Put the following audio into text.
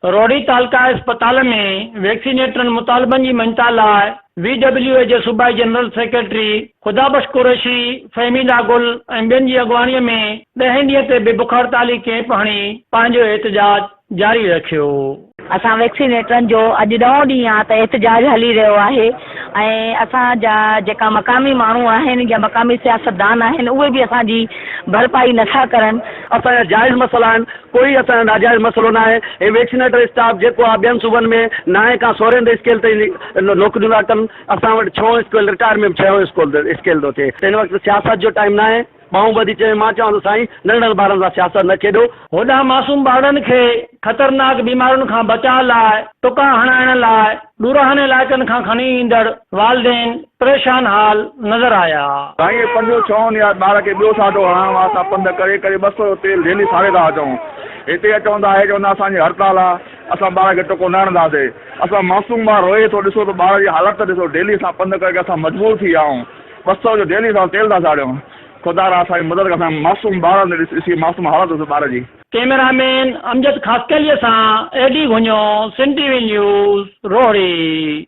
روهڙي تعلقه اسپتال ۾ ويڪسينيٽرن مطالبن جي مڃتا لاء وي ڊبليو اي جي صوبائي جنرل سيڪريٽري خدا بخش قريشي، فهميده گل ۽ ٻين جي اڳواڻي ۾ ڏهين ڏينهن تي به بک هڙتالي ڪئمپ هڻي پنهنجو احتجاج جاري رکيو. اسان ويڪسينيٽرن جو اڄ ڏهون ڏينهن آهي ته احتجاج هلي رهيو آهي ۽ اسان جا جيڪا مقامي ماڻهو آهن يا مقامي سياستدان آهن اهي به اسان جي ڀرپائي نٿا ڪرن. اسان جا جائز مسئلا آهن ڪوئي اسان جو ناجائز مسئلو ناهي هي ويڪسينيٽر اسٽاف جيڪو آهي ٻين صوبن ۾ نائين کان سورهين اسڪيل تائين نوڪريون ٿا ڪن اسان وٽ ڇهون اسڪيل رٽائرمينٽ ڇهون اسڪيل ٿو ٿئي ته هن وقت سياست جو ٽائيم ناهي. ٻانهون ٻڌي چيائين، مان چوان ٿو سائين، ننڍڙن ٻارن سان سياست نه کيڏو. هوڏانهن معصوم ٻارڙن کي خطرناڪ بيمارين کان بچاء لاء ٽڪا هڻائڻ لاء ڏورانهن علائقن کان کڻي ايندڙ والدين پريشان حال نظر آيا. سائين هي پنجون ڇهون ڏينهن آهي ٻار کي ٻيو ساٽو هڻائڻو آهي اسان پنڌ ڪري ڪري 200 جو تيل ڊيلي ساڙي ٿا اچون هتي اچون ٿا هي چون ٿا اسان جي هڙتال آهي اسان ٻار کي ٽڪو نه هڻنداسي اسان معصوم ٻار روئي ٿو ڏسو ته ٻار جي حالت ته ڏسو ڊيلي اسان پنڌ ڪري ڪري اسان مجبور ٿي ويا آهيون. 200 جو ڊيلي اسان تيل ٿا ساڙيون خدا را اسان جي مدد ڪر اسان معصوم ٻارن تي ڏس ڏسي معصوم حالت ڏس ٻار جي. ڪئميرا مين امجد خاصخيلي سان A D Ghunjo, Sindh T V news, Rohri.